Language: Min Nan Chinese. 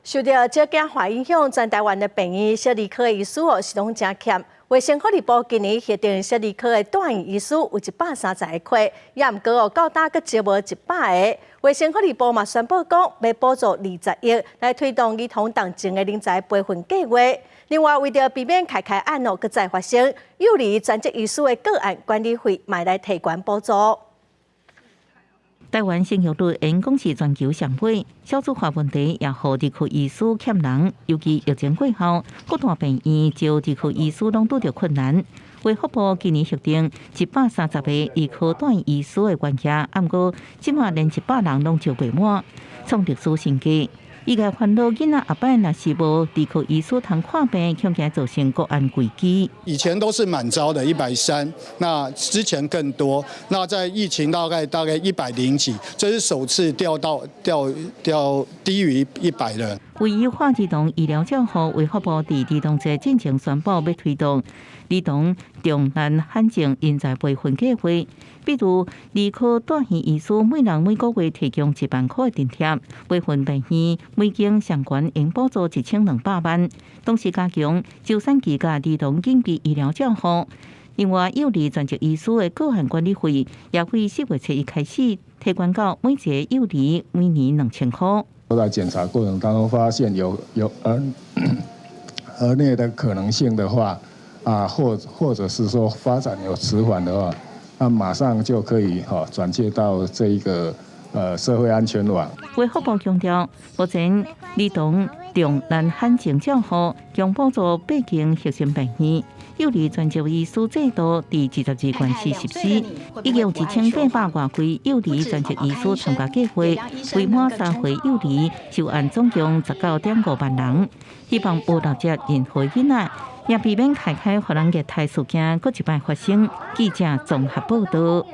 受著少子化影響，全台灣的病院小兒科的醫師哦是攏誠欠。衛生福利部今年核定小兒科的住院醫師有130個缺，也毋過哦到今閣招無100個。衛生福利部嘛宣布講，欲補助20億來推動兒童同情的人才培訓計劃。另外，為著避免開開案哦閣再發生，幼兒專職醫師的個案管理費嘛來提懸補助。台灣生育率沿講是全球上尾，少子化問題也予兒科醫師欠人，尤其疫情過後，各大病院招兒科醫師攏拄著困難。衛福部今年核定130個兒科住院醫師的員額，毋過這馬連100人攏招袂滿，創歷史新低。醫界煩惱囡仔後擺若是無兒科醫師通看病，恐驚造成國安危機。以前都是滿招的，130，那之前更多。那在疫情大概一百零幾，這是首次掉到掉掉低於100人。為優化兒童醫療照護，衛福部佇兒童節進前宣布，欲推動兒童重難罕症人才培訓計劃。比如兒科住院醫師每人每個月提供1萬塊的津貼，培訓病院每間上懸應補助1200萬。同時加強周產期佮兒童緊急醫療照護。另外，幼兒專職醫師的個案管理費也會4月初一開始提懸到每一個幼兒每年2000塊。在檢查過程當中發現有兒虐的可能性的話，啊，或者是說發展有遲緩的話，那馬上就可以哈轉介到這一個社會安全網。衛福部強調，目前兒童重難罕症照護將補助八間核心病院，幼兒專職醫師制度佇22縣市實施，已經有1800外位幼兒專職醫師參加計劃，為滿3歲幼兒受案總共19.5萬人，希望無漏接任何囡仔，也避免開開予人虐待事件閣一擺發生。記者綜合報導。